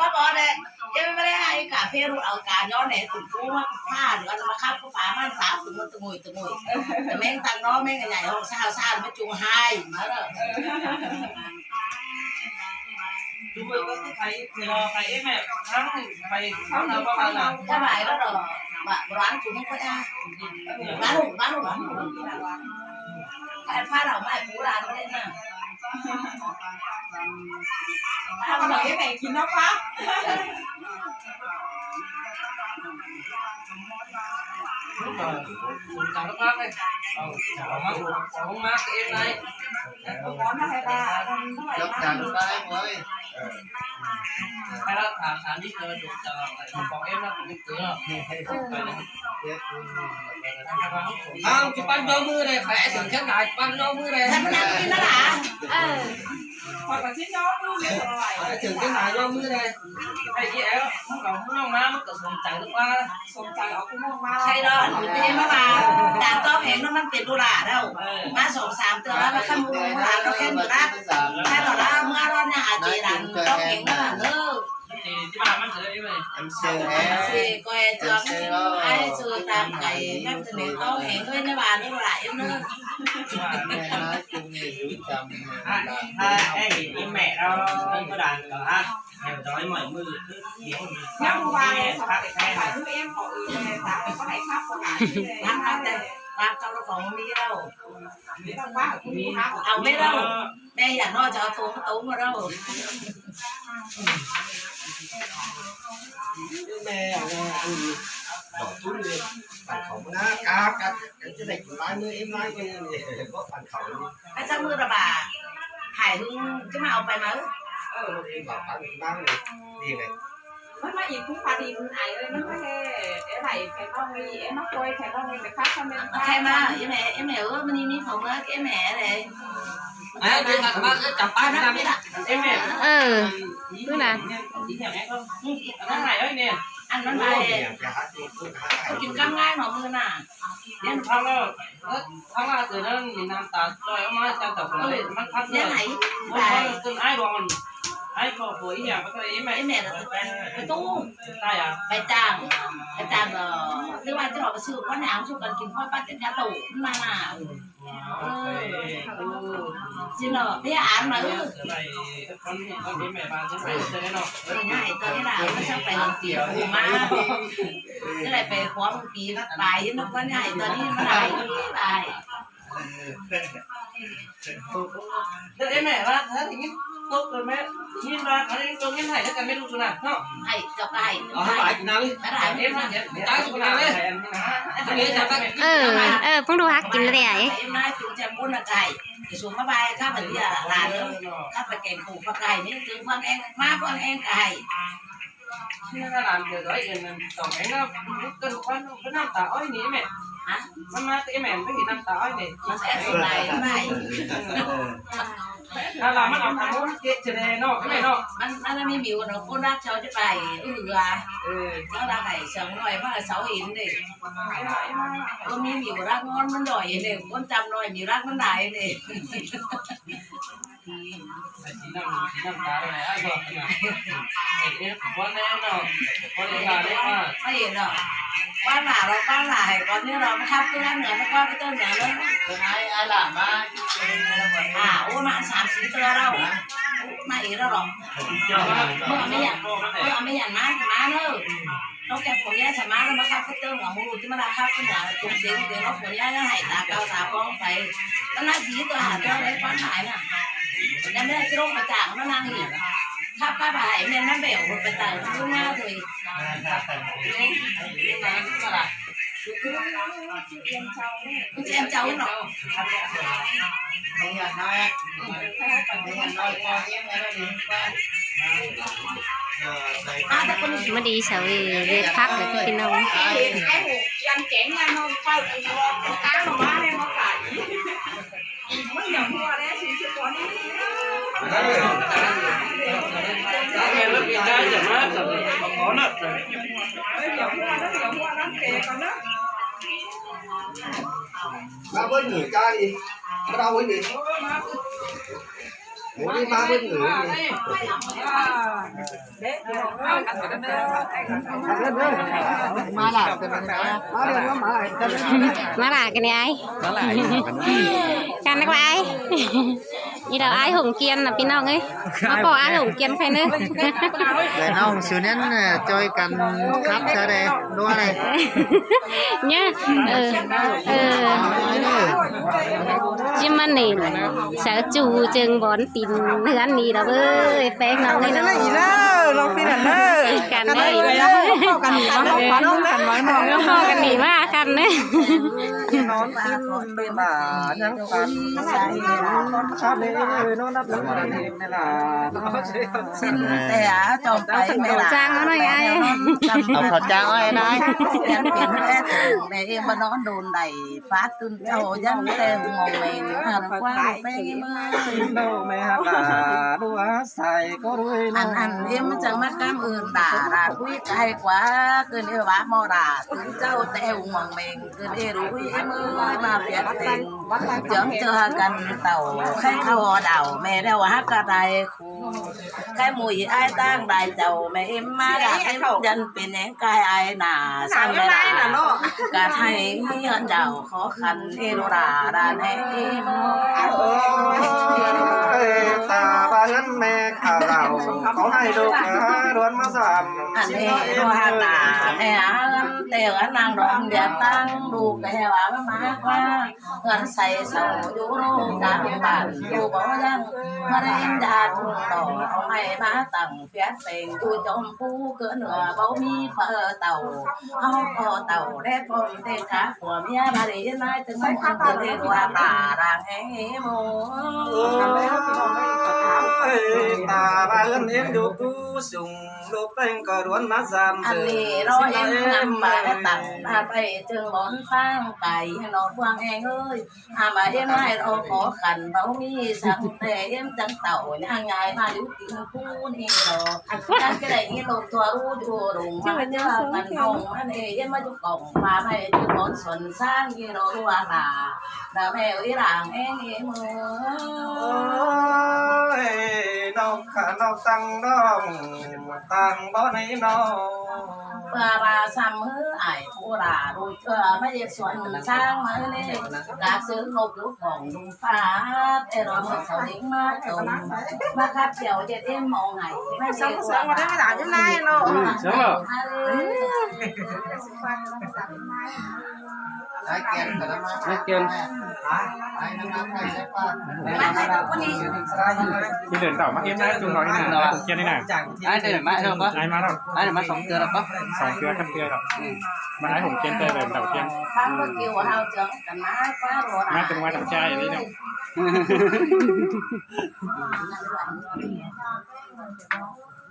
ວ່າບໍ່ແຫຼະ ເຈົ້າບໍ່ໄດ້ໃຫ້ກາເຟລູກເອົາກາຍ້ອນໃຫ້ຕຸນປູມາພາດ ແລ້ວມາຂັບປາມາສາວຕຸນຕະງຸຍຕະງຸຍ ແຕ່ແມ່ງຕັງນໍແມ່ງໃຫຍ່ຫ້ອງຊາວຊາວມາຈຸງຫາຍມາເດີ. ຈຸມມືກໍຄືໄປເທື່ອໄປເອງແມ່ທັງໄປທັງເອົາບໍ່ວ່ານະ ສະບາຍແລ້ວດອກ ວ່າຮ້ານກຸມກໍໄດ້ ມາລູກ ມາລູກ ມາລູກ ໄປພາເຮົາມາໃຫ້ປູຫຼານບໍ່ໄດ້ນະ ພາເຮົາມາໃຫ້ແມ່ກິນເນາະ ປ້າ. ເອີ ສົນໃຈມາກເລີຍ ເອົາ ເອົາມາ ເອົາມາເອງໄດ້ ເອົາມາໃຫ້ປ້າ ຈັບຈັງໄປເວີຍ ເອີ ໃຫ້ລາວຖາມ ຖາມນີ້ເກີດຈາກຂອງເອງນະ ຂອງເອງເກີດ ເອີ ໄປເລີຍ ເອົາ ຊິປັນຍົກມືເດ້ ໃຜເຖິງຂະໜາດປັນຍົກມືເດ້ ໃຫ້ມັນນັ່ງກິນນະຫຼາ ເອີ. ຂ້ອຍກໍຊິຍ້ອງມືແມ່ນບໍ່ໄດ້ ເຖິງຂະໜາດຍ້ອງມືໄດ້ ໄອ້ແອວ ມຶງເອົາຜູ້ນ້ອງມາ ມັນກໍສົນໃຈຫຼືວ່າ ສົນໃຈເອົາຜູ້ນ້ອງມາ ໃຊ່ດອກ ເຫັນມາວ່າ ການຕ້ອງແຮງນັ້ນມັນເປັນໂດລາແລ້ວ ເອີ ມາສອງສາມເທື່ອແລ້ວ ວ່າຄັນໝູ່ຫຼານກໍແຄ່ນຢູ່ລະ ໃຊ່ດອກລະ ເມື່ອລອດຍາອາເຈລານຕ້ອງແຮງນັ້ນເດີ ທີ່ ທີ່ບ້ານມັນເລີຍ ອັນເຊແອ ເຊ ກ່ອຍຈອງ ໃຫ້ສູ່ຕາມໄກ ແມ່ນເປັນຕ້ອງແຮງເລີຍ ໃນບ້ານນີ້ບໍ່ຫຼາຍເດີ. ແມ່ນາຈຸງນີ້ຢູ່ຈຳ ຖ້າ ຖ້າໄອ້ອີແມ່ລາວບໍ່ດັງກໍຫາແຖວດອຍໝ້ອຍມື ຍັງວ່າແລ້ວ ພັກແທ້ ເອັມ ເຂົາເອີຍ ສາວກໍໃຫ້ຄັບຂະໜາດນີ້ແຫຼະ ຮັກແຕ່ ຮັກເຈົ້າຂອງມີແລ້ວ ມີແລ້ວວ່າ ເອົາແມ່ນແລ້ວ ແມ່ຢາກນອນຈະເອົາໂຕມາໂຕມາແລ້ວ ແມ່ ອັນ ດອກ ປັ່ນເຂົ້ານະ ກາ ກາ ກາ ຈະໄດ້ກິນຫຼາຍມື້ ເອັມ ຫຼາຍມື້ນີ້ ບໍ່ປັ່ນເຂົ້ານີ້ ໄປຈັກມື້ລະບາດ ໃຫ້ຫຶງຈະມາເອົາໄປມາ ເອີ ເອີ ເອີ ເອີ ບາດ ບາດ ບາດ ດີເລີຍ ມັນມາອີກ ຄຸງພາດີ ມັນໄອເອີຍ ມັນມາແທ້ ເອີ ໄຫຼແຂກນ້ອງນີ້ ເອີ ມາປ່ອຍແຂກນ້ອງນີ້ ໄປຄັກຄອມເມັນ ໃຜມາ ອີແມ່ ອີແມ່ເອີຍ ມື້ນີ້ມີເຂົ້າເມືອ ອີແມ່ເດ້ ມາ ມາ ມາ ເອີ ຈັບປານຳ ເອີ ນີ້ລະ ເອີ ນີ້ລະ ອັນນັ້ນໃຫ້ເອີຍແມ່ ອັນນັ້ນໃຫ້ ກິນກັບງ່າຍເນາະ ມື້ໜ້າ ເຫັນທາງລາວ ເອີ ທາງລາວເກີດນັ້ນ ນ້ຳຕາຈອຍອອກມາຈາກຕາ ເອີ ມັນພັດ ເອີ ເອີ ເອີ ອ້າຍບອກ ອ້າຍພໍ່ຜົວອີຫຍັງ ເອີ ແມ່ ປະຕູ ໄປຈ້າງ ໄປຈ້າງ ເອີ ຫຼືວ່າຈະອອກໄປຊື້ຄວັນໃຫ້ເອົາສູ່ກັນກິນ ຄວັນປັດຕິດຍາໂຕ ມັນມາ ເອີ ຊິເນາະ ເບຍອ່ານມາ ເອີ ເອີ ໃຫຍ່ຕອນນີ້ລະ ມັນຊ່າງໄປເຮືອນຕີ ມາ ຈະໄດ້ໄປຂອງປີປາຍຢູ່ນະ ຄວັນໃຫຍ່ຕອນນີ້ມັນຫຼາຍ ຫຼາຍ. ເອີ ເອີ ເອີ ແມ່ວ່າ ຖ້າໄດ້ຍິນຕົກ ແມ່ຍິນວ່າ ຖ້າໄດ້ຕົກເງິນໃຫ້ ແລ້ວກໍແມ່ລູກນະເນາະ ໃຫ້ ເຈົ້າກໍໃຫ້ ເອົາໃຫ້ຫຼາຍກິນນະເລີຍ ຫຼາຍກິນນະເລີຍ ເອີ ເອີ ເພິ່ນຮູ້ຮັກກິນເລີຍ ເອັມນາຍສູງຈາກບຸນນະໄກ່ ສູງມາບາຍ ຂ້າພະເຈົ້າຫຼານ ຂ້າພະແກງປູກພະໄກ່ນີ້ ຖືຟັງແອງ ມາຟັງແອງໄກ່ ນີ້ລະຫຼານເກີດໄວ້ເອີນ ຕ້ອງແອງນະ ເກີດຄວັນ ເປັນນ້ຳຕາອ້ອຍນີ້ແມ່ ຮະ ມັນມາແຕ່ແມ່ ມັນເປັນນ້ຳຕາອ້ອຍນີ້ ມັນແອງໄດ້ ໄດ້. ຖ້າລະມັນເອົາຂະໜົມເກະຈະແດ່ເນາະ ແມ່ເນາະ ມັນ ມັນມີໝິວເນາະ ຄົນຮັກເຈົ້າຈະໄປເອື້ອ ເອີ ເຈົ້າລະໃຫ້ສາວນ້ອຍມາເຊົາເຫັນເດ້ ຄົນມີໝິວຮັກງອນມັນໜ້ອຍເດ້ ຄົນຈຳໜ້ອຍໝິວຮັກມັນຫຼາຍເດ້. ໄປສີນ້ຳ ສີນ້ຳຕາໄດ້ ອ້າຍບອກນະ ເອີ ບໍ່ແນ່ເນາະ ບໍ່ໄດ້ວ່າເດ້ວ່າ ໄປເນາະ ວ່າໜ້າເຮົາ ວ່າໜ້າໃຫ້ກ່ອນນີ້ເນາະ ມາຂັບເຄື່ອນເໜືອ ມາຄວາມໄປເຕີເໜືອເນາະ ເອີ ອ້າຍ ອ້າຍຫຼ້າມາ ອ່າ ໂອ້ ມາສາມສີ່ເທື່ອແລ້ວ ມາອີກແລ້ວເນາະ ເມື່ອແມ່ນຫຍັງ ເມື່ອແມ່ນຫຍັງມາ ມາເດີ. ນອກຈາກພວກນີ້ສາມາດມາຄັບເຕີມກັບໝູ່ທີ່ມາລາຄັບເປັນຫຍັງ ຕົກເສັງເປັນນອກພວກນີ້ໃຫ້ຕາເກົ່າຕາປອງໄປ ມັນໜ້າທີ່ຕົວຫາຕົວໄດ້ຄວາມໝາຍນະ ແລ້ວແມ່ຊິລົງມາຈາກມານັ່ງອີກ ຄັບກັບໃຫ້ແມ່ນນຳແບວໄປຕາຍຄືງາເລີຍ ເຈົ້າເນາະ. ມາດີສາວເວ ເວພັກເລີຍພີ່ນ້ອງ ໄອ້ຫູກຽນເກັ່ງນະນ້ອງເປີ້ນ ຕາມມາໃຫ້ມາຂາຍ ມັນຢ່າຫົວແດ່ຊິຊິບໍ່ນີ້ ແມ່ນແລ້ວ ປີກາຍຈະມາ ຂໍເລີກ ຢ່າຫົວນຳ ຢ່າຫົວນຳແກກ່ອນເດີ. ມາເບິ່ງໜີກາອີກ ມາເອົາໄວ້ນີ້ ໂອ້ ນີ້ມາເບິ່ງໜີນີ້ ມາຫຼາຍ ມາເດີນມາ ມາ ມາຫຼາຍກັນນີ້ອ້າຍ ມາຫຼາຍກັນນີ້ ກັນນະອ້າຍ ອີດອກອ້າຍຫົງກຽນນະພີ່ນ້ອງເອີຍ ມາພໍ້ອ້າຍຫົງກຽນໃຄເນີ ແຕ່ນ້ອງຊູແນນຈ່ອຍກັນຄັບຊະແດ່ ໂດນໄດ ເນີ້ຍ ເອີ ເອີ ຈິມມັນນີ້ ສາວຈູເຈິງບອນຕີນເຮືອນນີ້ດອກເອີຍ ແປ້ງນ້ອງເອີຍ ກັນເດີ ນ້ອງພີ່ນັ້ນເດີ ກັນເດີ ພໍ້ກັນດີມາ ພໍ້ກັນດີມາຄັນເດີ ນອນກິນເປັນບາຍັງຝັນ ຄັບເດີ ນອນຫຼັບນອນນອນ ຊິນແຕ່ອາຈອມໄປແມ່ຫຼ້າ ເອົາຈາງມາໜ້ອຍອ້າຍ ເອົາເຂົ້າຈາງມາໃຫ້ນາຍ ແມ່ເອງບໍ່ນອນໂດນໃດ ຟາດຕື່ນເຈົ້າຍັນແຕ່ງອງແມງ ຫາກວ່າໄປເມືອ ຊິນໂດແມ່ຮັກຫຼ້າ ດູອາໄສກໍລຸຍ ອັນ ອັນເອັມຈັ່ງມາກຳອື່ນຕາ ລາດອຸຍກາຍກວ່າ ເກີນເອວາມໍລາ ຕື່ນເຈົ້າແຕ່ງອງແມງ ເກີນເອລຸຍເມືອ ມາປຽກແຕ່ງ ເຈີເຈີກັນເຕົ້າ ໃຄເຂົ້າດາວ ແມ່ແລ້ວຮັກກະໄດ້ ໄຄໝຸຍອ້າຍຕ່າງຫຼາຍເຈົ້າ ແມ່ເອັມມາດາເອັມ ຢັນເປັນແຫງກາຍອາຍໜ້າ ຊ້ຳແມ່ລາກະໄທມີເຮືອນເຈົ້າ ຂໍຂັນເອໂລລາດານແຮງເອໂມ ເອີຍ ຕາວ່າເຮືອນແມ່ຂ້າເລົ່າ ຂໍໃຫ້ລູກເອີຍ ດວນມາຊ້ຳ ອັນເອໂລລາດາແມ່ອານ ແຕ່ວ່ານາງດອງດຽວຕັ້ງ ລູກແຕ່ວ່າມາມາກວ່າ ເຮືອນໃສເຊົາຢູ່ໂລກາເປັນບ້ານຢູ່ບໍ່ຍັງ ມະເຮັນຍາທຸ່ງຕໍ່ເອົາໄມ້ມາຕັ້ງ ເປັນແສງຢູ່ຈອມພູເກີດເໜືອບໍ່ມີເຟີເຕົ້າ ເຮົາກໍເຕົ້າແລະພ້ອມແຕ່ກາຜົວເມຍ ມາເຮັນນາຍເຖິງມັນເກີດເອກວ່າຕາລາງແຮງເອໂມ ເອີຍ ຕາບ້ານເອັນຢູ່ກູສູງ ລູກແປ້ງກໍດວນມາຊ້ຳ ອັນນີ້ເນາະເອັນນຳມາແລະຕັ້ງ ນາໄປເຖິງບ່ອນຟາງໄກເນາະພວກແຮງເອີຍ ຫາມາເຮັດໃຫ້ເຮົາຂໍຂັນ ເຮົາມີສັງແຕ່ເຫັນຈັງເຕົ້າ ຍ່າງຍ້າຍມາຢູ່ຕີນພູນີ້ດອກ ຈັກຈະໄດ້ຍິນລົມທົ່ວຮູ້ຢູ່ດົງ ມາເຈີກັນຫ້ອງມາເນ ເຫັນມາຢູ່ກ້ອງປ່າໄມ້ຢູ່ບ່ອນສວນຊ້າງນີ້ດອກ ວ່າລາ ລາແມ່ເອີຍ ລາແມ່ເອີຍ ເອີຍ ນອກຂະນອກຕັງດອງ ຕ່າງບໍ່ໃນນອກ ເພື່ອວ່າຊ້ຳເຮີອ້າຍຜູ້ຫຼ້າ ລູກເອື້ອມາເຮັດສວນຊ້າງມາເລີຍ ກາກເສີງນົກຢູ່ຂອງລຸມຟ້າ ແຕ່ລອງເອົາເສົາເຫຼັງມາຕົງ ມາຂັດແຂ້ວເຮັດເອັມເອົາໃຫ້ ມາເຮັດຕົວຫຼ້ານາຍເນາະ ສາຍແກ່ນ ສາຍແກ່ນ ທີ່ເດີນເຕົ້າມາເອັມນາຈຸງເຮົານີ້ນະ ອ້າຍຫົງກຽນນີ້ນະ ອ້າຍເດີນມາແລ້ວບໍ່ ອ້າຍມາແລ້ວ ອ້າຍມາສອງເທື່ອແລ້ວບໍ່ ສອງເທື່ອ ສາມເທື່ອດອກ ອືມ ມາໃຫ້ຫົງກຽນເຕີເດີນເຕົ້າກຽນ ມາຈົນວ່າຕັ້ງໃຈນີ້ເນາະ.